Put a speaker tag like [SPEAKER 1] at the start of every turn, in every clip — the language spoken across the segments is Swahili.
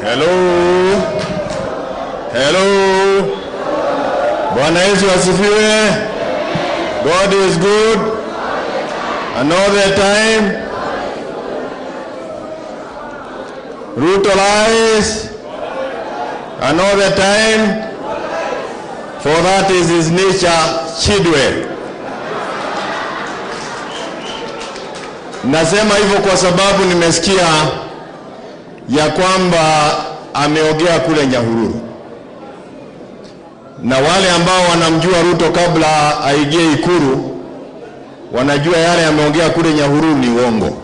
[SPEAKER 1] Hello. Hello. Bwana Yesu asifiwe. God is good. And all the time. Ruto lies. And all the time. For that is his nature, Chidwe. Nasema hivyo kwa sababu nimesikia ya kwamba ameogea kule Nyahururu. Na wale ambao wanamjua Ruto kabla aingie Ikulu wanajua yale ameongea kule Nyahururu ni uongo.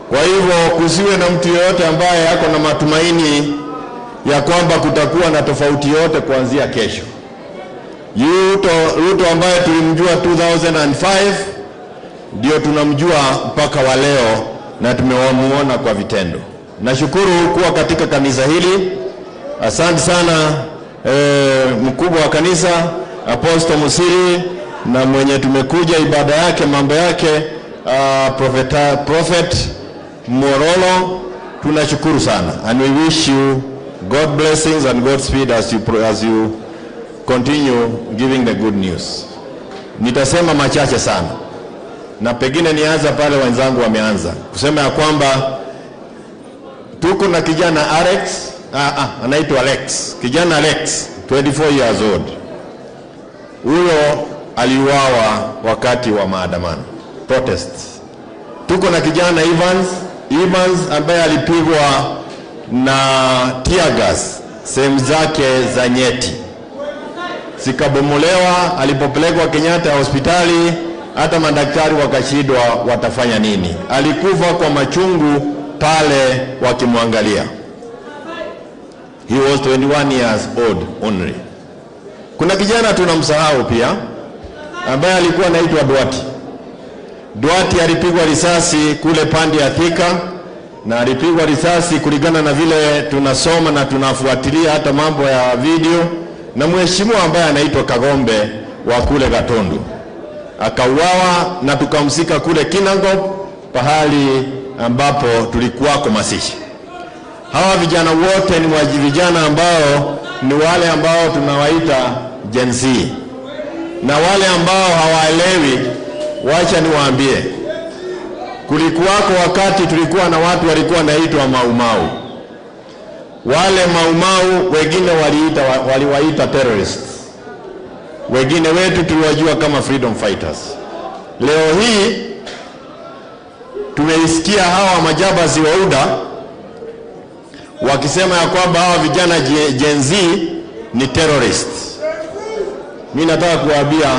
[SPEAKER 1] Kwa hivyo kusiwe na mtu yeyote ambaye ako na matumaini ya kwamba kutakuwa na tofauti yote kuanzia kesho. Ruto ambaye tulimjua 2005 ndio tunamjua mpaka wa leo na tumemuona kwa vitendo. Nashukuru kuwa katika kanisa hili. Asante sana mkubwa wa kanisa Apostle Musiri, na mwenye tumekuja ibada yake, mambo yake, Prophet Morolo. Tunashukuru sana, and we wish you God blessings and Godspeed as you continue giving the good news. Nitasema machache sana, na pengine nianza pale wenzangu wameanza kusema ya kwamba tuko na kijana Alex, anaitwa Alex, kijana Alex, 24 years old. Huyo aliuawa wakati wa maandamano, protests. Tuko na kijana Evans ambaye alipigwa na tear gas sehemu zake za nyeti, zikabomolewa. Alipopelekwa Kenyatta hospitali, hata madaktari wakashindwa watafanya nini. Alikufa kwa machungu pale wakimwangalia. He was 21 years old only. Kuna kijana tunamsahau pia ambaye alikuwa anaitwa Duati. Duati alipigwa risasi kule pande ya Thika, na alipigwa risasi kulingana na vile tunasoma na tunafuatilia hata mambo ya video, na mheshimiwa ambaye anaitwa Kagombe wa kule Gatundu. Akauawa na tukamsika kule Kinangop, pahali ambapo tulikuwa masishi. Hawa vijana wote ni vijana ambao ni wale ambao tunawaita Gen Z. Na wale ambao hawaelewi, wacha niwaambie, kulikuwako wakati tulikuwa na watu walikuwa naitwa Maumau. Wale Maumau wengine waliwaita terrorists. Wengine wetu tuliwajua kama freedom fighters. Leo hii tumeisikia hawa majabazi wa UDA wakisema ya kwamba hawa vijana Gen Z ni terrorists. Mimi nataka kuwaambia,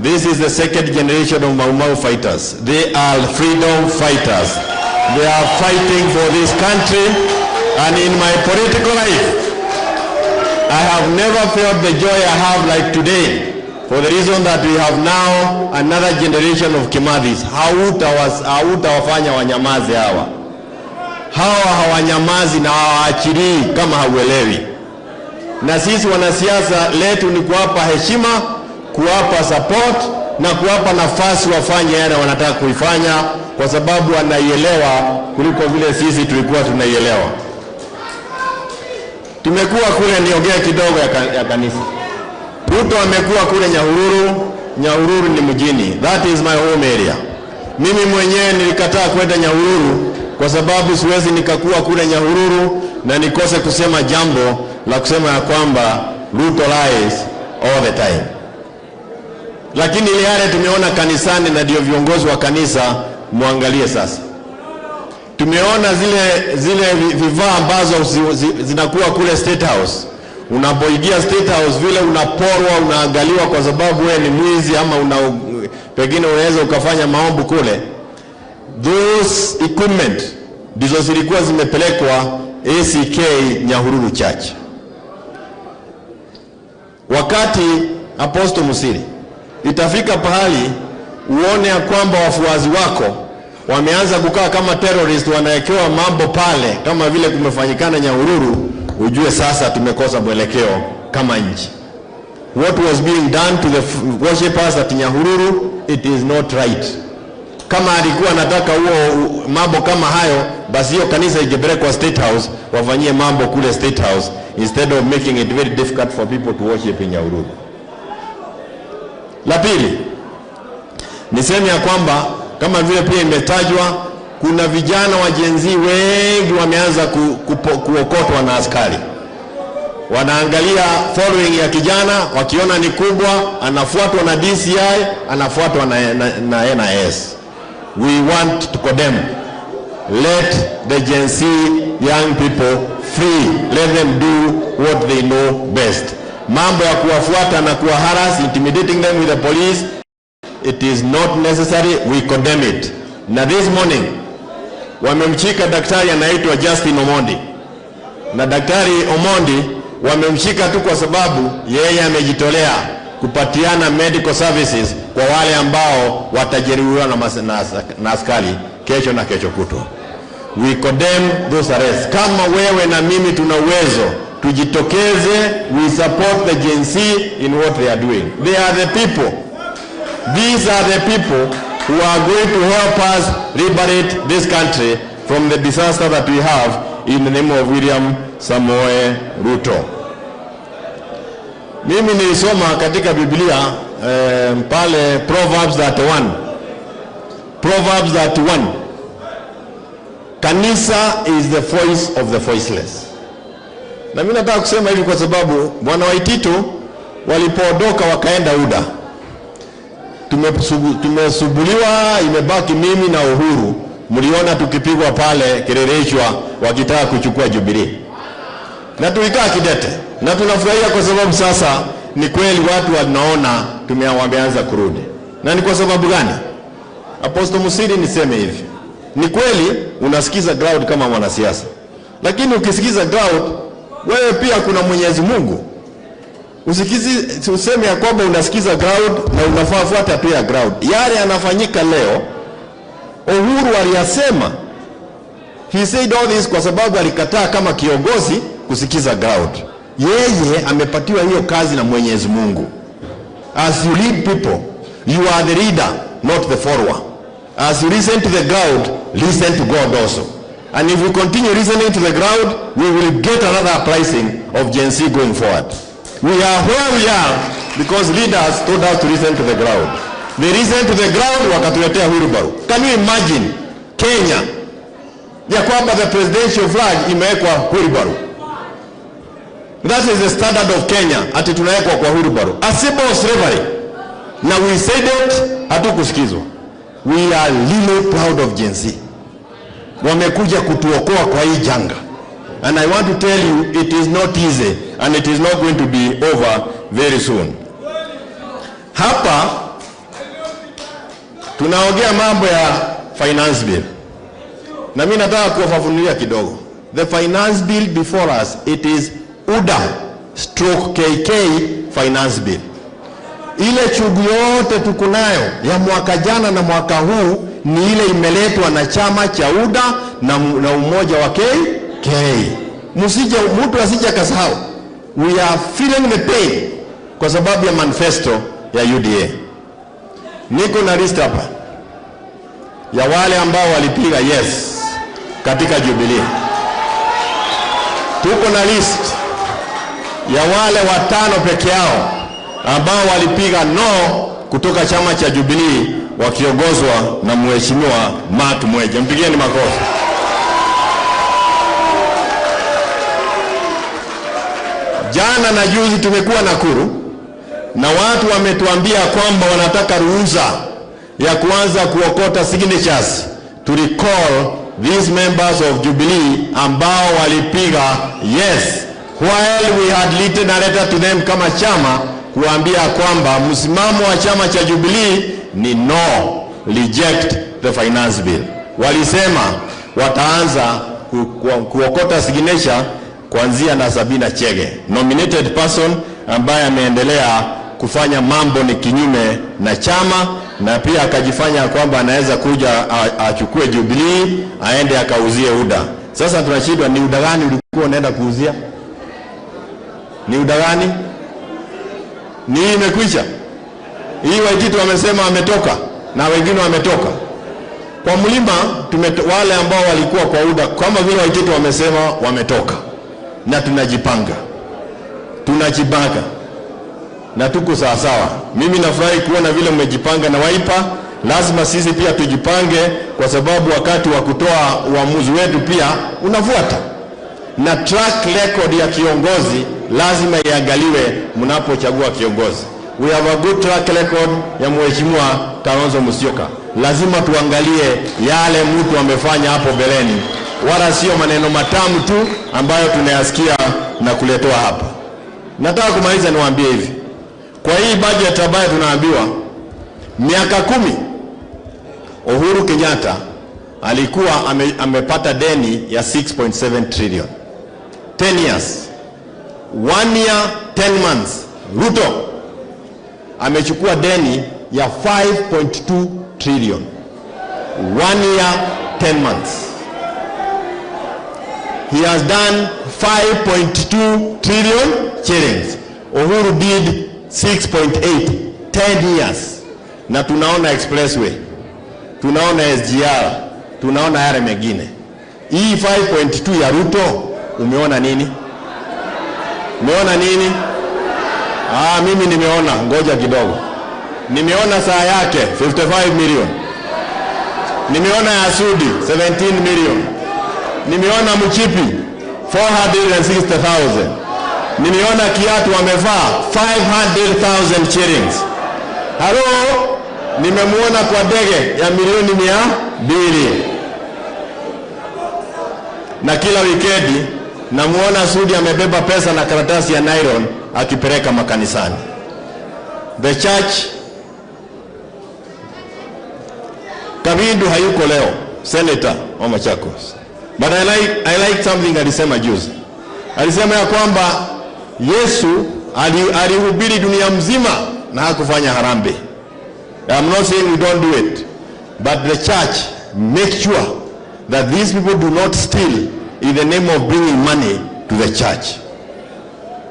[SPEAKER 1] this is the second generation of Mau Mau fighters. They are freedom fighters. They are fighting for this country. And in my political life, I have never felt the joy I have like today, for the reason that we have now another generation of Kimathis. Hautawafanya wanyamaze hawa. Hawa hawanyamazi na hawaachilii kama hauelewi. Na sisi wanasiasa letu ni kuwapa heshima, kuwapa support na kuwapa nafasi wafanye yale wanataka kuifanya, kwa sababu wanaielewa kuliko vile sisi tulikuwa tunaielewa. Tumekuwa kule, niongea kidogo ya kanisa. Ruto amekuwa kule Nyahururu. Nyahururu ni mjini. That is my home area. Mimi mwenyewe nilikataa kwenda Nyahururu kwa sababu siwezi nikakuwa kule Nyahururu na nikose kusema jambo la kusema ya kwamba Ruto lies all the time. Lakini ile yale tumeona kanisani, na ndio viongozi wa kanisa muangalie sasa. Tumeona zile vifaa ambazo zinakuwa kule State House. Unapoingia State House vile unaporwa, unaangaliwa kwa sababu wewe ni mwizi ama pengine unaweza ukafanya maombi kule. Those equipment ndizo zilikuwa zimepelekwa ACK Nyahururu Church. Wakati Apostle Musiri, itafika pahali uone ya kwamba wafuasi wako wameanza kukaa kama terrorist, wanawekewa mambo pale kama vile kumefanyikana Nyahururu, ujue sasa tumekosa mwelekeo kama nchi. What was being done to the worshippers at Nyahururu, it is not right. Kama alikuwa anataka huo mambo kama hayo, basi hiyo kanisa ingepelekwa State House, wafanyie mambo kule State House instead of making it very difficult for people to worship in Nyahururu. La pili, niseme ya kwamba kama vile pia imetajwa, kuna vijana wa Gen Z wengi wameanza kuokotwa na askari. Wanaangalia following ya kijana, wakiona ni kubwa, anafuatwa na DCI, anafuatwa na NIS. We want to condemn. Let the Gen Z young people free. Let them do what they know best. Mambo ya kuwafuata na kuwaharass, intimidating them with the police, it is not necessary. We condemn it. Na this morning wamemshika daktari anaitwa Justin Omondi. Na daktari Omondi wamemshika tu kwa sababu yeye amejitolea kupatiana medical services kwa wale ambao watajeruhiwa na askari kesho na kesho kutwa. We condemn those arrests. Kama wewe na mimi tuna uwezo, tujitokeze, we support the Gen Z in what they are doing. They are the people. These are the people who are going to help us liberate this country from the disaster that we have in the name of William Samoei Ruto. Mimi nilisoma katika Biblia pale Proverbs 31. Proverbs 31. Kanisa is the voice of the voiceless. Na mimi nataka kusema hivi kwa sababu Bwana Waititu walipoondoka wakaenda UDA, tumesubuliwa, imebaki mimi na Uhuru. Mliona tukipigwa pale Kileleshwa wakitaka kuchukua Jubilee. Na tulikaa kidete. Na tunafurahia kwa sababu sasa ni kweli watu wanaona wameanza kurudi. Na ni kwa sababu gani? Apostle Musiri, niseme hivi. Ni kweli unasikiza crowd kama mwanasiasa. Lakini ukisikiza crowd, wewe pia kuna Mwenyezi Mungu. Usikizi, useme ya kwamba unasikiza crowd na unafaa fuata pia crowd. Yale yanafanyika leo, Uhuru aliyasema. He said all this kwa sababu alikataa kama kiongozi kusikiza crowd. Yeye amepatiwa hiyo kazi na Mwenyezi Mungu. As you lead people, you are the leader, not the follower. As you listen to the crowd, listen to God also. And if we continue listening to the crowd, we will get another uprising of Gen Z going forward. We are where we are because leaders told us to listen to the crowd. They listened to the crowd, wakatuletea wheelbarrow. Can you imagine Kenya ya kwamba the presidential flag imewekwa wheelbarrow? That is the standard of Kenya, ati tunawekwa kwa wheelbarrow. A symbol of slavery. Na we said it, hatukusikizwa. We are really proud of Gen Z. Wamekuja kutuokoa kwa hii janga. And I want to tell you, it is not easy and it is not going to be over very soon. Hapa tunaongea mambo ya finance bill. Na mimi nataka kuwafafanulia kidogo. The finance bill before us, it is UDA/KK finance bill. Ile chugu yote tuko nayo ya mwaka jana na mwaka huu ni ile imeletwa na chama cha UDA na umoja wa KK. Msije, mtu asije akasahau. We are feeling the pain kwa sababu ya manifesto ya UDA. Niko na list hapa ya wale ambao walipiga yes katika Jubilee. Tuko na list ya wale watano peke yao ambao walipiga no kutoka chama cha Jubilee wakiongozwa na Mheshimiwa Mark Mweje. Mpigieni makofi. Jana na juzi tumekuwa Nakuru na watu wametuambia kwamba wanataka ruhusa ya kuanza kuokota signatures to recall these members of Jubilee ambao walipiga yes, while we had written a letter to them kama chama kuambia kwamba msimamo wa chama cha Jubilee ni no, reject the finance bill. Walisema wataanza kuokota signature kuanzia na Sabina Chege, nominated person ambaye ameendelea kufanya mambo ni kinyume na chama, na pia akajifanya kwamba anaweza kuja achukue Jubilee aende akauzie UDA. Sasa tunashindwa, ni UDA gani ulikuwa unaenda kuuzia? Ni UDA gani? Ni imekwisha. Hii Waititu wamesema ametoka na wengine wametoka. Kwa mlima wale ambao walikuwa kwa UDA kama vile Waititu wamesema wametoka, na tunajipanga. Tunajipanga na tuko sawa sawa. Mimi nafurahi kuona vile mmejipanga na Wiper. Lazima sisi pia tujipange, kwa sababu wakati wa kutoa uamuzi wetu pia unafuata. Na track record ya kiongozi lazima iangaliwe mnapochagua kiongozi. We have a good track record ya Mheshimiwa Kalonzo Musyoka. Lazima tuangalie yale mtu amefanya hapo mbeleni, wala sio maneno matamu tu ambayo tunayasikia na kuletewa hapa. Nataka kumaliza niwaambie hivi. Kwa hii budget ambayo tunaambiwa miaka 10 Uhuru Kenyatta alikuwa amepata deni ya 6.7 trillion. 10 years. 1 year 10 months. Ruto amechukua deni ya 5.2 trillion. 1 year 10 months. He has done 5.2 trillion shillings. Uhuru did 6.8, 10 years. Na tunaona expressway, tunaona SGR, tunaona yale mengine. Hii 5.2 ya Ruto, umeona nini? Umeona nini? Mimi nimeona, ngoja kidogo. Nimeona saa yake 55 million. Nimeona ya Sudi 17 million. Nimeona mchipi 460,000. Nimeona kiatu wamevaa 500,000 shillings. Halo, nimemuona kwa ndege ya milioni 200. Na kila wikendi namuona Sudi amebeba pesa na karatasi ya nylon akipeleka makanisani. The church Kavindu hayuko leo, senator wa Machakos. But I like something alisema juzi. Alisema ya kwamba Yesu alihubiri dunia mzima na hakufanya harambee. I'm not saying we don't do it, but the church make sure that these people do not steal in the name of bringing money to the church.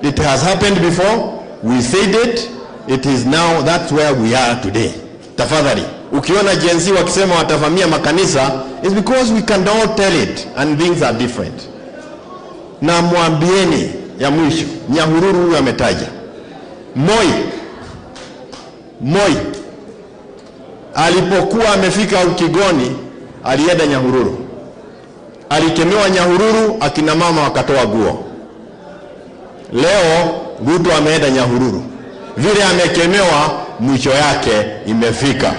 [SPEAKER 1] It has happened before, we said it, it is now, that's where we are today. Tafadhali, ukiona Gen Z wakisema watavamia makanisa, it's because we cannot tell it and things are different. Na mwambieni ya mwisho, Nyahururu huyu ametaja. Moi alipokuwa amefika Ukigoni, alienda Nyahururu. Alikemewa Nyahururu, akina mama wakatoa guo. Leo Ruto ameenda Nyahururu. Vile amekemewa, mwisho yake imefika.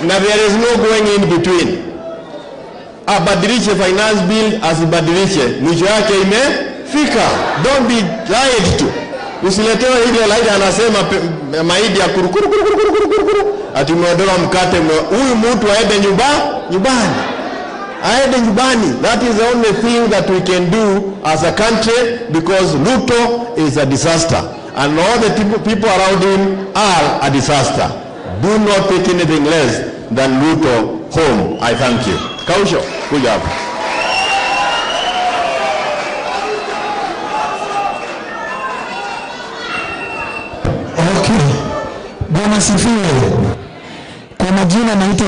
[SPEAKER 1] Na there is no going in between. Abadilishe finance bill, asibadilishe, mwisho yake imefika. Don't be lied to. Usiletewe ile laida anasema maidi ya kurukuru kuru kuru kuru kuru kuru, ati umeondoa mkate. Huyu mtu aende nyumbani. Aende nyumbani. That is the only thing that we can do as a country, because Ruto is a disaster and all the people around him are a disaster. Do not take anything less than Ruto home. I thank you. Kausho, kuja hapa.
[SPEAKER 2] Okay. Bwana sifiwe. Kwa majina naitwa